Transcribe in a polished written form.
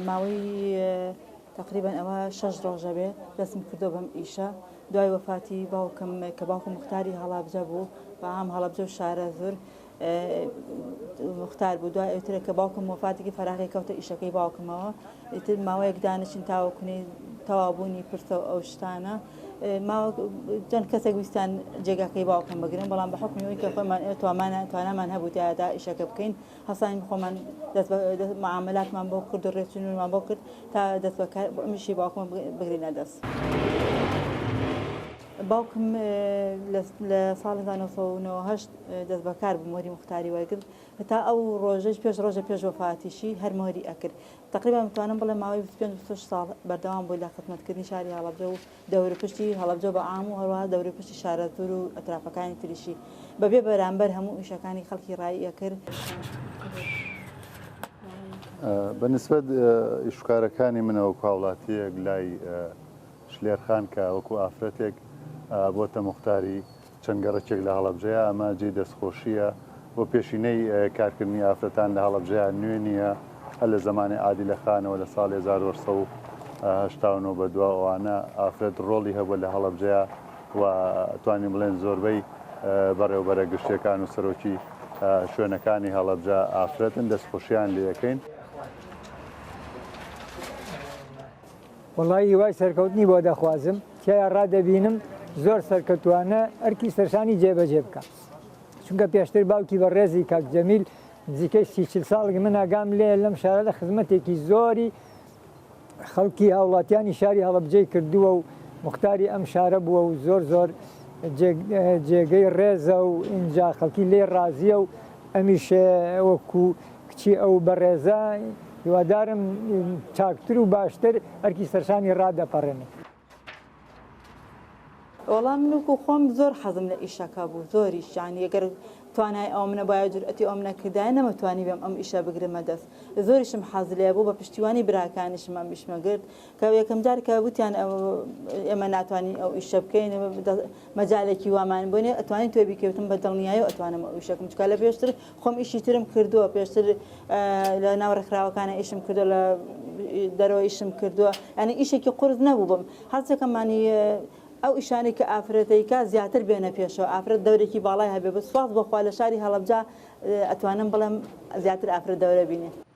ماوەی تەقریبەن ئەوە شەش ڕۆژە بێ دەستم کردووە بەم ئیشە دوای وەفاتی باوکم کە باوکم موختاری هەڵەبجە بوو بەعام هەڵەبجە و شارەزوور موختار بوو دوای ئەوترە کە باوکم وەفاتێکی فەراغی کەوتە ئیشەکەی باوکمەوە ئیتر ماوەیەک دانیشتین تاوەکونی تەواوبوونی پرسە و ئەو شتانە ماوە چەند کەسێک ویستیان جێگاکەی باوکم بگرن بەڵام بە حوکمی ئەوەی کە خۆمان توانامان توانامان هەبوو تیادا ئیشەکە بکەین هەستاین خۆمان دەست بە معاملاتمان بۆ کرد و ڕێچوونمان بۆ کرد تا دەست بە کار ئەمیشی باوکم بگرینە دەست. باوکم لە ساڵی 1998 دەست بەکار بوو مۆری موختاری وەرگرت تا ئەو ڕۆژەش پێش ڕۆژە پێش وەفاتیشی هەر مۆری ئەکرد تەقریبا متوانم بڵێم ماوەی 25 26 ساڵ بەردەوام بوو لە خزمەتکردنی شاری هەڵەبجە و دەوروپشتی هەڵەبجە بە عام و هەروەها دەوروپشتی شارەزوور و ئەترافەکانی تریشی بەبێ بەرامبەر هەموو ئیشەکانی خەڵکی ڕایی ئەکرد. بە نیسبەت ئیشوکارەکانی منەوە وەکو هاوڵاتییەک لای شلێر خان کە وەکو ئافرەتێک بۆتە موختاری چەند گەڕەکێک لە هەڵەبجەیە ئەمە جێی دەستخۆشییە و پێشینەی کارکردنی ئافرەتان لە هەڵەبجەیە نوێ نییە هەر لە زەمانی عادیلە خانەوە لە ساڵی 1889 بەدوا ئەوانە ئافرەت ڕۆڵی هەبووە لە هەڵەبجەیە و توانین بڵێن زۆربەی بەڕێوبەرە گشتیەکان و سەرۆکی شوێنەکانی هەڵەبجە ئافرەتن دەستخۆشیان لێ ئەکەین. وەڵایی هیوای سەرکەوتنی بۆ دەخوازم، تیایا ڕادەبینم زۆر سەرکەوتوانە ئەرکی سەرشانی جێبەجێ بکا، چونکە پێشتر باوکی بەڕێزی کاک جەمیل نزیکەی سی چل ساڵێک من ئاگام لێیە لەم شارەدا خزمەتێکی زۆری خەڵکی هاوڵاتیانی شاری هەڵەبجەی کردووە و موختاری ئەم شارە بووە و زۆر زۆر جێگەی ڕێزە و ئینجا خەڵکی لێی ڕازیە و ئەمیش وەکو کچی ئەو بەڕێزە هیوادارم چاکتر و باشتر ئەرکی سەرشانی ڕادەپەڕێنێ. وەڵا من وەکو خۆم زۆر حەزم لە ئیشەکە بوو زۆریش یانی گەر توانای ئەوم نەبوایە جورئەتی ئەوم نەکردایە نەمەتوانی بێم ئەم ئیشە بگرمە دەست زۆریشم حەز لێ بوو بە پشتیوانی براکانیشم ئەم ئیشمە گرت کە یەکەم جار کە وتیان ئێمە ناتوانین ئەو ئیشە بکەین مەجالێکی وامان بۆ نیە ئەتوانین تۆ بیکەوتم بە دڵنیایی و ئەتوانم ئەو ئیشەکەم چونکە لە پێشتر خۆم ئیشی ترم کردووە پێشتر لە ناو ڕێکخراوەکانە ئیشم کردووە لە دەرەوە ئیشم کردووە یعنی ئیشێکی قورس نەبوو بم هەرچەکەمانی ئەو ئیشانەی کە ئافرەتەیکا زیاتر بێنە پێشەوە ئافرەت دەورێکی باڵای هەبێ بە سوپاس بۆ خوا لە شاری هەڵەبجە ئەتوانم بڵێم زیاتر ئافرەت دەورە بینێ.